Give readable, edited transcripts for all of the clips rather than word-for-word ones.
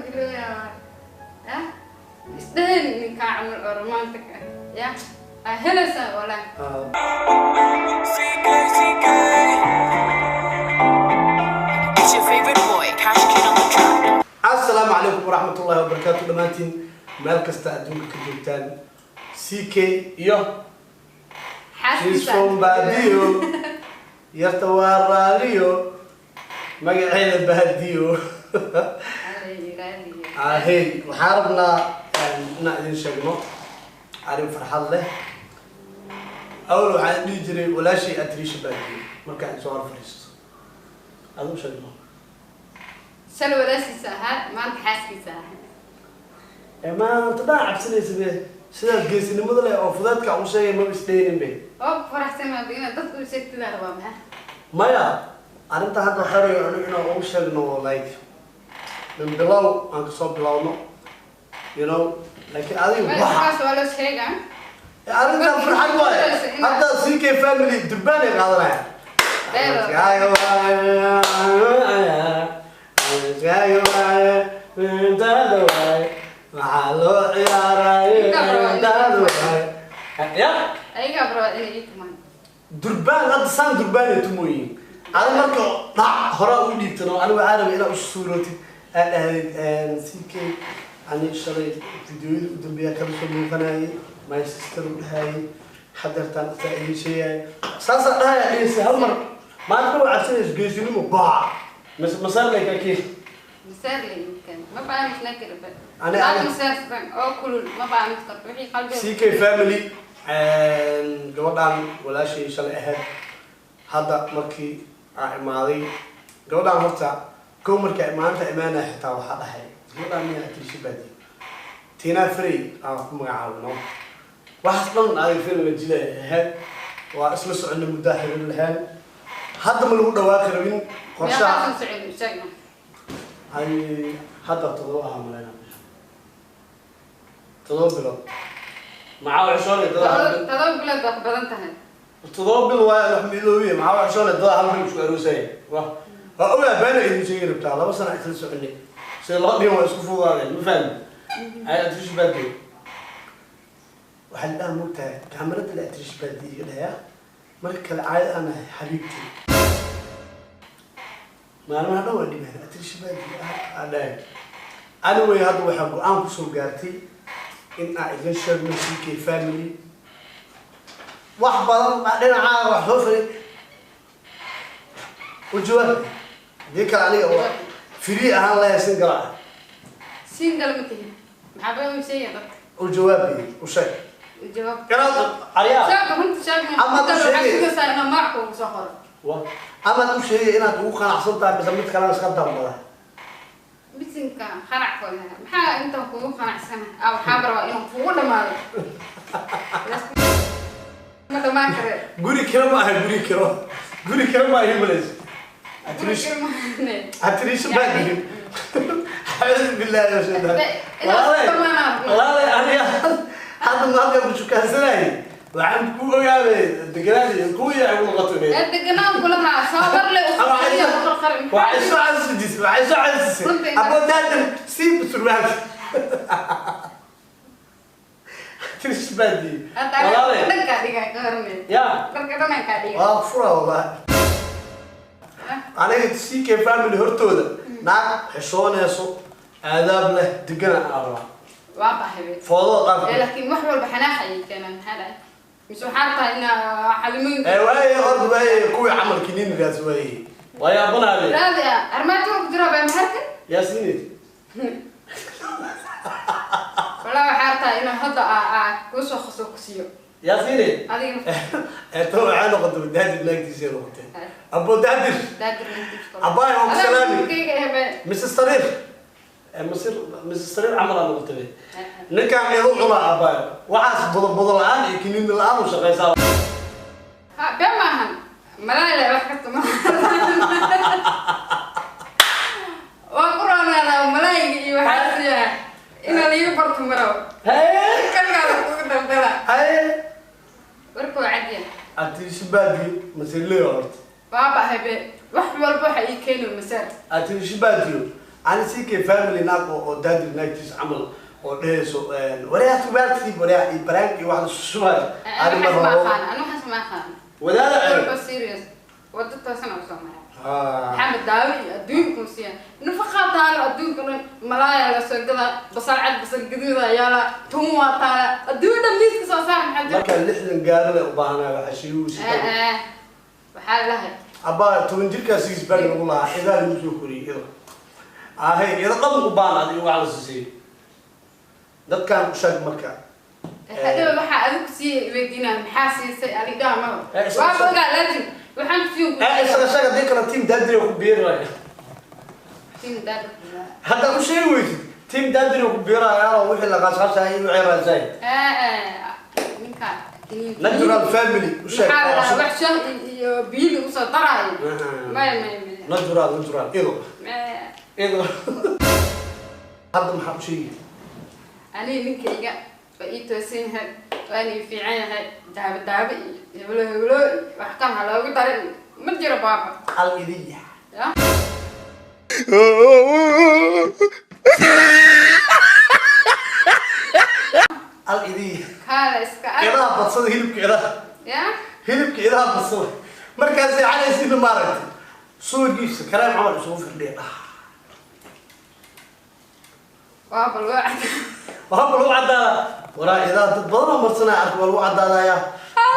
Gelinayaa ah isdhehen ninkaa camal oo romantic ah ya aa helaysaa walaa. CK, CK. It's your favorite boy, Cash Kid on the track. Asalaamu calaykum waraxmatullahi wabarakaatu dhammaantiin meel kasta adduunka ka joogtaan. CK iyo she's from Baadiyo, yarta waa raaliyo, magaceeda Baadiyo. Ahey, waxaan rabnaa inaan idin sheegno arrin farxad leh. Awal waxaan dhihi jiray walaashay Atriisha Baadiyo markaan soo hor fadhiisto adu sheegno. Shalay walaashiisa ahaa, maanta xaaskiisa ahaa. Ee maanta dhan cabsanaysa be, sidaad geesinimada leh oo fudaadka u sheegay maba isdhaynin be. Oo ku faraxsan maanta inaad dadka u sheegtidaa rabaa, maxaa? Maya, arrinta hadda waxaa rabay anigu inaan ugu sheegno like min bilow aan kasoo bilowno, laakiin adiga waxa markaas waa loo sheegaa. Arrintan farxad waaye. Hadda CK family durbaan ay qaadanayaan. Beelo. Waxaa loo ciyaaraya ya. Ayagaa rabaa inay ii tumaan. Durbaan hadda saan durbaan ay tumooyiin. Ada marka dhac horaa u dhiibtano, anigu waxaa rabay inaad isu suurootid, aad dhahdid CK ani shalay videoyada u dambeeya kala soo muuqanayay, my sister u dhahayay, hadeertaan isaa idiin sheegaya, saasaa dhahaya dhehaysa hal mar. Maanta waa cabsanaysa geesinimo baa masaarlay kakii. Masaar lay imkaan ma baamis nakirba. Ani- Masaarsan oo kulul ma baamis karto wixii qalbiga. CK family, gabadhaan walaashay shalay ahayd, hadda markii aan imaaday gabadhaan horta kow markaa maanta imaanaya xitaa waxaa dhahay gabadhaan miya Atriisha Baadiyo Tiinaa Frey aan ku magacaabno. Waxaas dhan adiga filma jilay ahayd, waa isla soconay muddaa xiriir lahayn. Hadda ma lagu dhawaaqi rabin qorshaha. Meeqaasan socon sheegna? Ay hadda 7 ahaa maleyna, 7 bilood maxaa xishoonay dada hal bil. 7 bilood baa ku badan tahay. 7 bil waayo wax miloobiye maxaa xishoonay dada hal bil isku aroosaya. Waa ogaa beena idin sheegi rabtaa. 2 sano isla soconay, sida loo dhihin waa isku fududaadeen, ma fahmi. Ay Atriish Baadiyo waxaa la dhaha moogtahay kaamirada la Atriish Baadiyo iga dhahaya. Marka kale caadi aan ahay xabiibti, maalmaha dhan waa dhibeen Atriish Baadiyo aa dhahay. Anyway, hadda waxaa go-aan kusoo gaartay in aan idin sheegno CK family. Wax badan baa dhinacaaga wax soo faray u jawaab hadii kale aniga waa free ahaan lahay, single ah. Single ma tihin, maxaa baa u sheegaya dadka? U jawaabi, u sheeg. U jawaab. Inaad aryaa. Sheega runta sheeg. Ama u waxaa sheegay. sugaysaa inaa magac kuugu soo qoro. Amaad u sheegay inaad ugu qanacsan tahay mise mid kalena iska dambada? Bisinka qanac kooda maxaa intaan kugu qanacsana ah, waxaa rabaa inuu kugu dhamaado, ma dhamaan kare. Guri kiro ma aha, guri kiro, guri kiro ma ahi malays. Atriisha Baadiyo, acuudu billahi min shaytaan. Walaalay, aniga hadda ma halkan ku shukaansanayay, waxaan ku ogaaday deganaan kuwii ay ugu noqotay. Deganaan kulahaa soo barle. Waxay soo xasuusisay, waxay soo xasuusisay aboo daadan sii surwaalka Atriisha Baadiyo. Walaalay Dhankaa dhigaa ka horne. Ya. Dharka dhankaa dhiga. Waa fura wallahi. Aniga CK family hortooda naag xishoonayso, aadaab leh, degana aan rabaa. Waa baxay. Foodada dhaaf. Laakiin wax walba xanaaq ayay keenaan, maxaa dhacay? Mise waxaa tahay inaa xalimooyinka Ee waaye horta waaye kuwii camalkii nin raas waaye waa yaabanaade. Raadi ah armaajo ku jira baa maxarkan. Yaasiin. Walaa waxaa tahay inaa hadda aa kuusoo khaso ku siiyo. Yaasiin. Adiga. Ee tan waxay noqotay Daadir naagtiisay noqotay, abo Daadir. Daadir naftiisa. Abbaay, waan ku salaami. Kayga ehbe. Mrs Sariir. Ee masir Mrs Sariir camal aa noqotay. Ninkaan eedu cunaa abbaay, waxaas budo budo la-aan iyo kiniini la-aan u shaqaysaa. Ha been maahan malaala wax kasta ma waa ku roonaada malaayiga iyo waxaa siiyaa inaa liiga barto marow. Haye. Kalgaada kugu daldala. Haye. Warka waa cadiya. Atriisha Baadiyo masirleyo horta. Waa baxay be, wax walba waxa ii keeni masaar. Atriisha Baadiyo Ani CK family naag oo daadi naagtiis camal oo dhehayso waryaa tubaartii waryaa iyo baraank iyo wax la susubayo. Ani ma ma rabo. Aqaan anu waxaas ma aqaan. Wadaada ceeb. Walba serious wada toosan oo soo maray. Maxamed daawi iyo adduunku siiya nafaqaa taalo, adduunka dhan malaaya la soo gadaa, basal cad, basal gaduud ayaa la tuun waa taala, adduun dhan miiska soo saar, maxaa jira? Marka 60 gaari le u baahanaa waxaa sheegaysa. Waxaa lahay Abbaa 10 jirkaa six pack lagu lahaa, idaa lagu soo koriyey ido ahe ido dhan u baahan adiga wax la siisay dadkan u sheeg marka. Hadhow waxaa adigu sii weydiinaa maxaa siisay adiga dhaha maba. Isaga waaba ogaa laazim waxaan kusiin. Isaga sheeg, haddii kale team dadri ku biiraya. Team dad. Hadda u sheegi weysid team dadri ku biiraya oo wixii la qaasqaasay iyo wixii raasay. Ninka Natural family u sheeg. Maxaa la dhahaa, wax shah iyo biyo lagu soo daraayo? Maya, maya, maya. Natural, natural ido. Maya. Ido hadda maxaa u sheegi? Aniga ninkayga waa ii toosan yahay, waana ii fiican yahay. Daabo daabo iyo heblo heblo iyo wax kan ha loogu daray ma jiro baaba. Al idiya. Ya. Al idiya. Kaala iska arag. Idaha badsada, hilibka idaha. Ya. Hilibka idaha badsada markaas seexanaysiina maaragtay suugiisa kareem camal isugu firdhiya. Waa bal waa. Waxaa lagu cadaadaa waraa idaha dad badan oo marsanaya arka, waa lagu cadaadayaa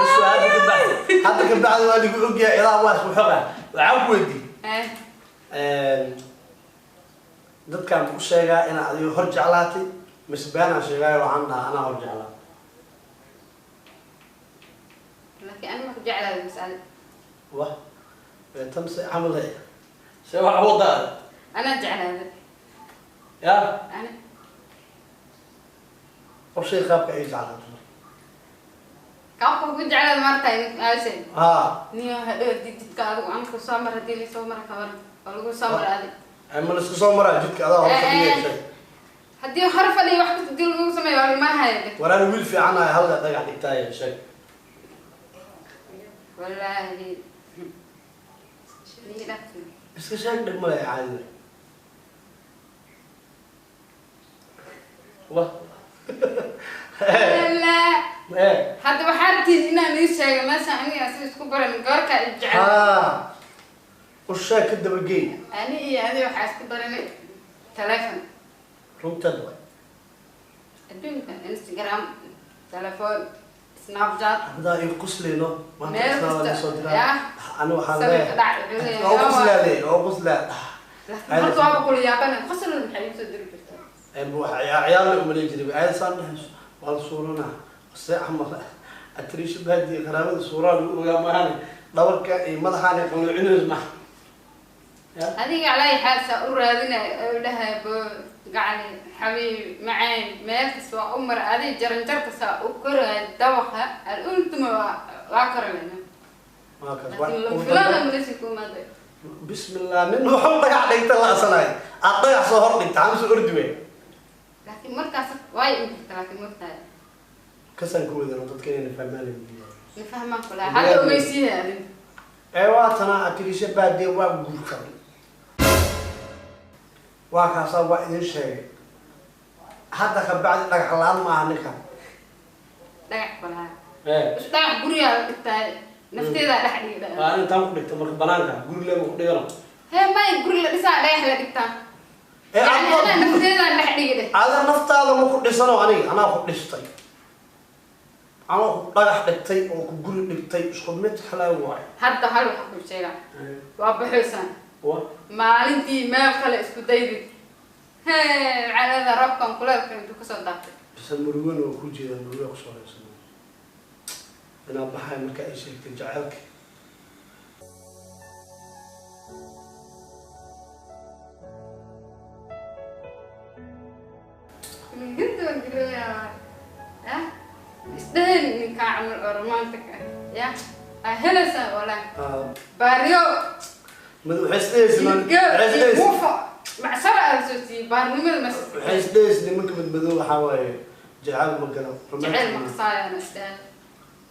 bas. Waa hadda ka bacdi, hadda ka bacdi waa lagu ogyahay idaha waa isku xogaa. Waxaan ku weydiiyey dadkaan u sheegaa inaa adiga hor jeclaatay mise beenaan sheegaayo? Waxaan dhahaa anaa hor jeclaa. Laakiin ani ma ku jeclahay mas'ale. Wah, tan se camal he se wax wadaa. Anaa jeclaaday. Ya. Ani. Qof shay qaabka ay jeclaato. Qaabka ku jeclaada maarta aashay. Haa. Niyo hadhow jidka adigu aan ku soo mar, haddii lasoo mara kabar oo lagu soo mara adig. Ma la isku soo maraa jidka adaa hor fadhiya sheeg. Haddii hor fadhiyo wax kasta dil lagu sameeyo waa lama haya. Waraan wiil fiican ahay, hal dhagax dhigtaay sheeg. Wallaahi niyo dhafti. Iska sheeg, dhib male, caadi wah. Wallaahi. Ee. Hadda waxaa rabtiin inaan ii sheego meesha aniga si isku baran goorka i jecel. Haa, u sheeg, ka dabageey. Ani iyo adi waxaa isku baranay telefon. Runteed waay. Adduunka Instagram, telefoon, Snapchat. Hadaa ii qusleyno maanta. Meel isna waa kasta, soo diraa. yaa. Ani waxaan Sawirka leeyahay dhac wuxuu leeyahay, oo quslaa leeyahay oo quslaa. Laakiin horta waaba kula yaabana qosol, maxay igu soo diri jirtaa? Ciyaar la umalay jiray ayad saan dhahayso waa la suuranaa se camal atriisha baadiye qaraabada suuraa lagu ogaa maahane dhabarka iyo madaxaana qaloocinayso maha ya. Adiga calaa xaal saa u raadinay oo dhahay bo gacali xabiib macaan meel kasta waa u mar adiga jaranjarka saa u koraya dabaqa al-ultima waa korayna. Waa kaas. Laakiin lama filaana maleysi ku imaaday. Bismillah, nin wuxuu dhagax dhigta la asanay aad dhagax soo hor dhigta amse ordi wey. Laakiin markaas way inkirta, laakiin mogtahay. Kasaan ku wadano dadka inayna fahmaan la weydiiyo. Ma fahmaan kula hadda ogeysiiya adiga. Ee waa tanaa atriisha baadiye waa guursaday, waa kaasaa waa idin sheegay. Hadda ka bacdi dhagax la-aan maaha ninkan. Dhagax kulaha. Ee. Is dhagax gurigaa la dhigtahay nafteedaa dhex dhigda. Waa intaan ku dhigta marka banaanka guri leema ku dhigano. Hee may, guri la dhisaa dhagax la dhigtaa. Ee. Yani adigo anaa nafteedaa dhex dhigi dheh. Ada naftaada ma ku dhisano, aniga anaa ku dhistay, anaa ku dhagax dhigtay oo ku guri dhigtay, isku mid kale waay. Hadda hal waxa ku sheegaa, waa baxaysaan. Wa. Maalintii meel kale isku daydid hee calada roobkan kuleelka intuu kasoo daatay. Bise murugan oo ku jeeda muruga kusoo haysan inaa baxay marka ay sheegtay jaceylka. Inta garoya ya isdhahen ninkaa camal oo romantic ah ya aa helaysaa walaa baariyo. Mid waxay isdhehaysa waxay isdhehaysa muufo macsara aa lasoo siiyey baarnimada mas. Waxay isdhehaysa nimanka madmadow waxaa waaye jacayl ma galo. Jacayl ma qasaayana isdhahen,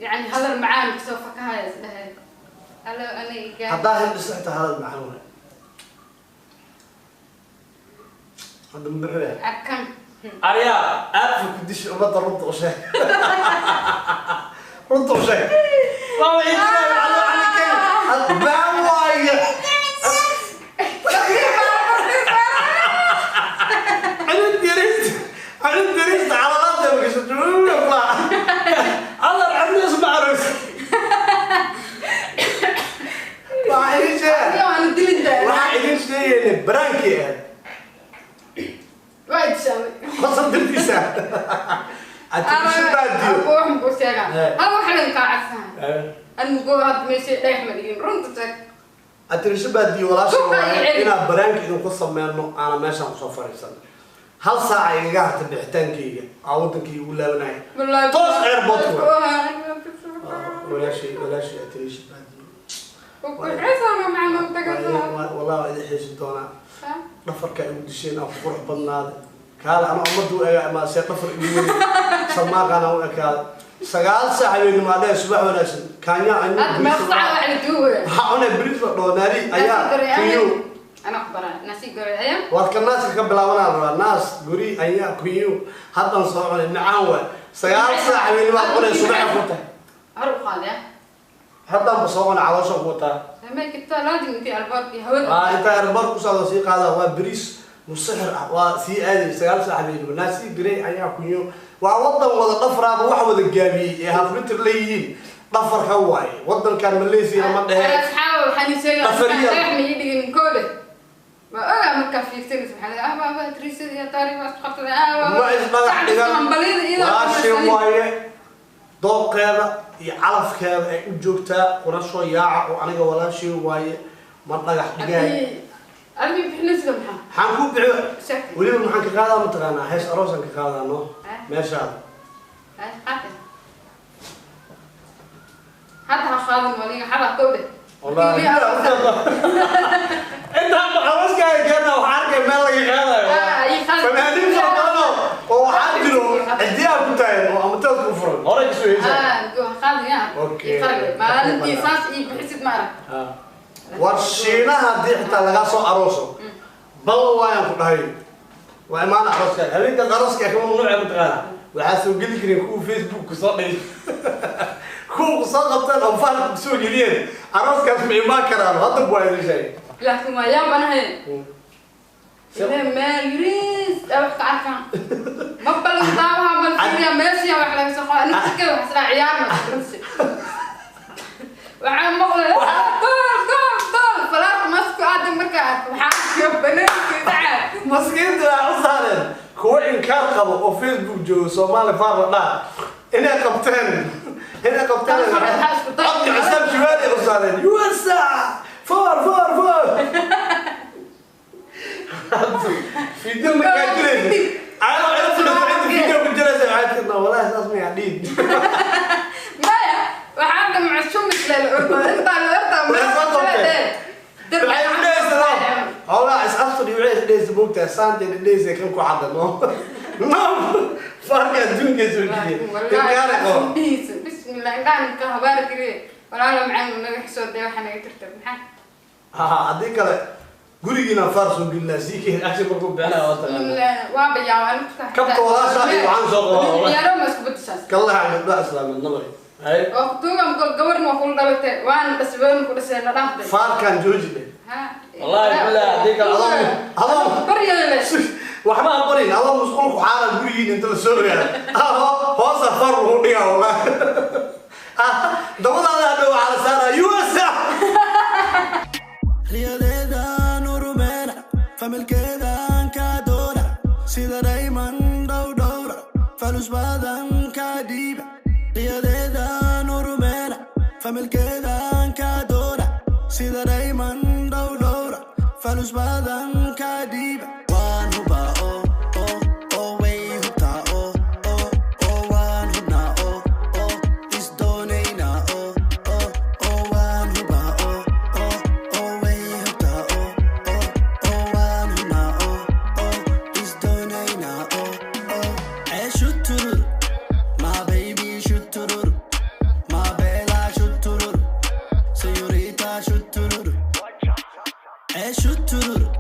yani hadal macaan kasoo fakahaya isdhahen alo ana igaa. Haddaa hindhiso xitaa hadal macaan waay. Hadda ma bixinaya? Arkan. Aryaa, aadfa ku dishi ummadda, runta u sheeg, runta u sheeg. Waa idin baan waaye. Cunug yariis, cunug yariista calalaanta magasho alla cabniis macruuf. Waxaa idin sheegay, Adiga waana dilinta. Waxaa idin sheegayna baraankii ahayd. Waa idishaamay. Qasab dartiisa atirisho baadiyo. Wax muxuu sheegaa? Eh. Hal wax len kaa cadsahan. Anigoo hadda meesha dhagax ma dhigin, runta sheeg. Atirisho baadiyo walaasha Suuqa iyo waaye celi. Inaan baraanka idinku sameyno aana meeshaan kusoo fariisan. Hal saaca igaga harta bixitaankayga aa wadankayga ugu laabanaya. Wallaahi. Toos airport waay. Walaashay, walaashay atirisho baadiyo. Wallah waa idin xiisi doonaa. Dhafarka igu disheen aan ku qurux badnaada. Kaale ama ummadda u egaa ama see dhafar igu weli samaaqana u ekaada. 9 saac habeenimo adhee subax wanaagsan kaanya. Hadda meeq saac wax la duugaya? Waxaa cunay bariis la dhoonaari ayaa kunyo. Ana ku baraa nasi gorey ayaa. Waad ka naaska ka bilaabanaa la rabaa, naas guri ayaa kunyo. Haddan soo cunay, macaan waay. 9 saac habeenimo aad cunay, subaxa ku tahay. Hor u qaadaya. Haddanba soo cunay, caloosha ku wataa. Ma kirta laazim intii albaabkii hawada. Aa intaa airport ku socda sii qaada. Waa bariis musixir ah, waa sii aaday 9 saac habeenimo. Naasi garey ayaa kunyo waa wadan wada dhafraaba, wax wada gaabiyey ee half mitir leeyihiin dhafarka waaye. Wadankan Malaysia ma dhehe. Asxaab, waxaan sheegaa Dhafariya. dhagax ma ii dhigin koode. Ma ogaa markaa fiirsanaysa, waxaa leeyahay, ah baaba triisada iyo taariikh waa isku qabsaday, ah baaba. Ma isdhagax dhigan. Hambaliyada iyadoo Walaashay waaye, dooqeeda iyo calafkeeda ay u joogtaa kuna soo yaaca oo aniga walaashay waaye, ma dhagax dhigaay. Haddii adiga bixinaysa maxaa? Maxaan kuu bixiyo? Sheeg. Weliba maxaan ka qaadaa mataqaanaa? Hees aroosaan ka qaadaa no. Eh? Meeshaada. Ay, qaate. Hadda ha qaadan waliga xada kowde. Wallahi intaan arooskaaga keena waxaa arkay meel laga qaadayo. Ah, ii qaad. Fanaaniin fara badan oo waxaa jiro cidiyaha ku taagan oo amateedka u furan horey kasoo heesaya. Ah, go qaadin ya. Okay. Ii qarbe. Maalintii saas ii bixisid ma arag. War Shiinaha haddii xitaa lagaa soo arooso bal waayaan ku dhahay waa imaana arooskaaga. Habeenkaas arooska kama mamnuuca mataqaana, waxaa soo geli kareen kuwa Facebook ku soo dhigay, kuwa ku soo qabteen oo faarka ku soo geliyeen. Arooskaas ma imaan karaan hadda, waa idin sheegay. Laakiin waa yaab anahay. Ilaa meel yariis ay wax ka arkaan. Ma balan daawaha mal fiiriya meesha wax laga soo qaado. Aniga sikada wax isla ciyaar ma runsi. Waxaan maqlay gool gool gool, falaarka masku aadan markaa arko waxaa arkayo banaanka dhacaa. Maskiinta waxay u saareen kuwa inkaar qabo oo Facebook joogo Soomaali faar la dhaha inay qabteen, inay qabteen. Tan hore waxaa isku day- Codka Xisaab Jibaali ay u saareen USA four four four. Video markaa jiraysa ayadoo cid fadhiso, cidda video ku jiraysa waxay tirnaa walaahi saas mayaa dhiin. Maya, waxaa dhamca shumis leel ordo intaa la ordaa. Waxay soo qabteen. Waxay u dhehaysaa xoogaa is aftur iyo waxay is dhehaysa moogtahay saanta dhehaysa kan ku xadda no no faarka adduunka soo geliyay inkaar qabo. Bismillah, indhahan ka habaar geliye. Walaalo macaan naga xisoo dee, waxaa naga tirta maxaa? Ha, haddii kale gurigiina faar soo gelinaa sii keen action markuu bixinaya waa taqaanaa. Bismillah, waa bayaa anigu. Kabta walaasha iyo waxaan soo qabaa. Ciyaaro ma isku bedeshaas? Kallaha gabdhaha islaameed nabay hay. Oo kutuuga gabarna waa kula dhalatay, waana dhashay, ku dhashay, na dhaaftay. Faarkan jooji dhe. Ha. Wallaahi billahi haddii kale adoo baryeele. Waxba ha barin, adoo musqul ku xaara gurigiina inta la soo ogaado hoosa far lagu dhigaa. Wallahi dabadaada hadhow waxaa la saaraa USA. Riyadeedan urumeena, familkeedan ka doona, sida rayman dhowdhowra, falus badan ka dhiiba. Riyadeedan urumeena, familkeedan ka doona, sida rayman dhowdhowra, falus badan ka dhiiba. Waan hubaa oo oo oo way hubtaa oo oo oo waan hubnaa oo oo isdoonaynaa oo oo oo waan hubaa oo oo oo way hubtaa oo oo oo waan hubnaa oo oo isdoonaynaa oo oo ee shuturur my baby shuturur my bella shuturur señorita shuturur ee shuturur.